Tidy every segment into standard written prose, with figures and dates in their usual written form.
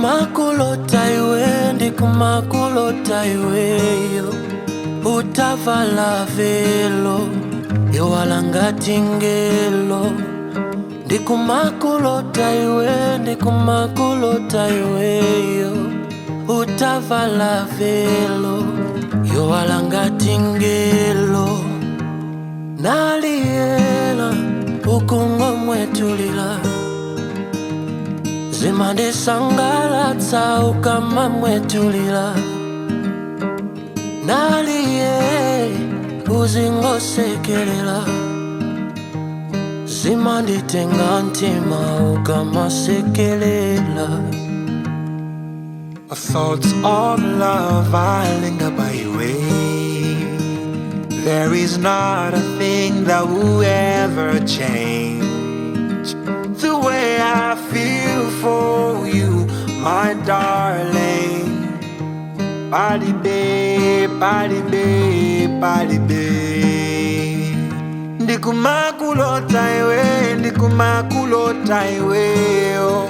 Ndikumakulota iwe, ndikumakulota iweyo, utavala velo yowala ngati ngelo. Ndikumakulota iwe, ndikumakulota iweyo, utavala velo yowala ngati ngelo. Naliyela ukungomwetulila, zimandisangalatsa ukamamwetulila. Naliye uzingosekelela, zimanditenga mtima ukamasekelela. Thoughts of love I linger by your way. There is not a thing that will ever change the way I feel for you, my darling. Body babe, body babe, body babe. Ndikumakulota iwe, ndikumakulota iwe, oh.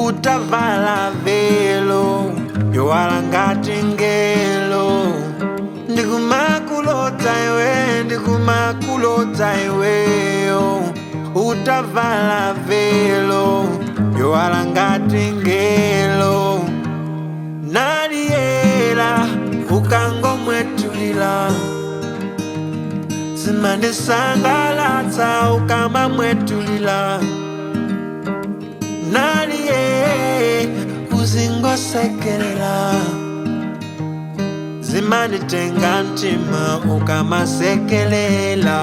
Utavala velo yowala ngati ngelo. Ndikumakulota iwe, ndikumakulota iwe, oh. Utavala velo yowala ngati ngelo. Naliyela ukangomwetulila, zimandisangalatsa ukamamwetulila. Naliye uzingosekelela, zimanditenga mtima ukamasekelela.